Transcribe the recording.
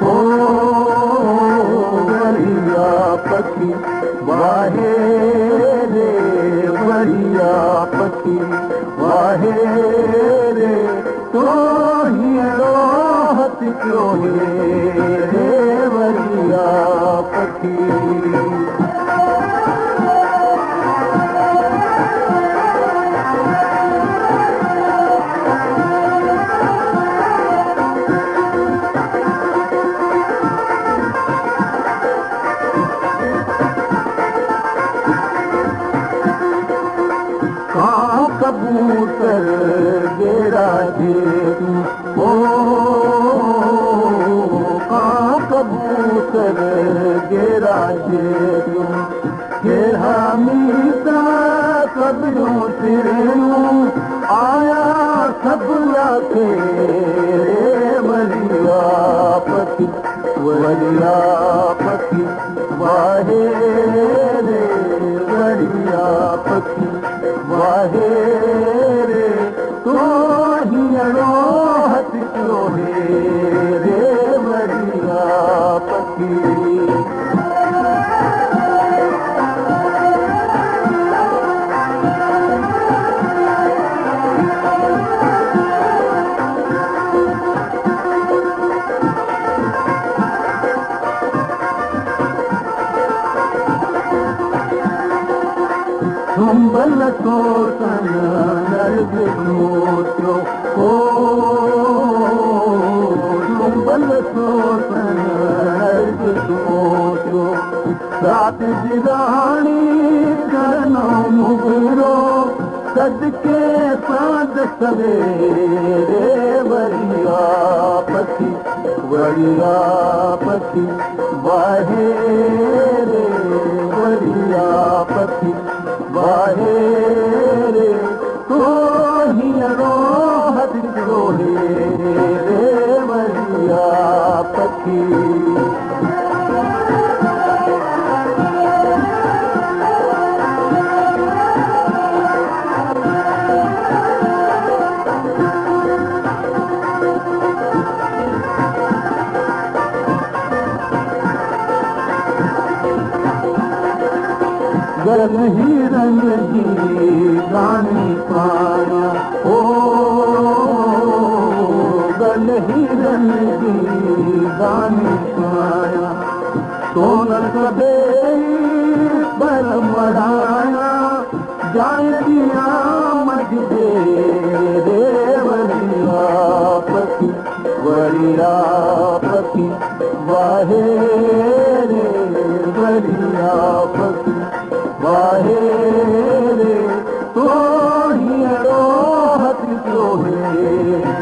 ओ वरिया पखी वाहे रे वरिया पखी वाहे रे तो हीअरो हथ कयो रे वरिया पखी। कबूतर गेरा जेरू ओ का कबूतर गेरा जेरू केरा मीता कबरू तिरू आया सब लाखे रे वरिया पति वरिया पति वाहे रे वरिया पति वाहे रे तो हीअरो हथ कयो रे वरिया पखी। सुंबल सोतन नर्ग मोत्यो ओ सुंबल सोतन नर्ग मोत्यो रात जिराणी करनो मुगरो सदके साध सवेरे वरिया पखी वरिया पखी वाहे रे वरिया पखी वाहे रे तो हीअरो हथ कयो रे वरिया पखी। गल हिरन जी गानी पाया ओ गल हिरन जी गानी पाया सोन सबे पर मढ़ाया जाए दिया मजदे रे वरिया पखी वरिया पखी वाहे रे वरिया पखी वाहे रे तो हीअरो हथ कयो रे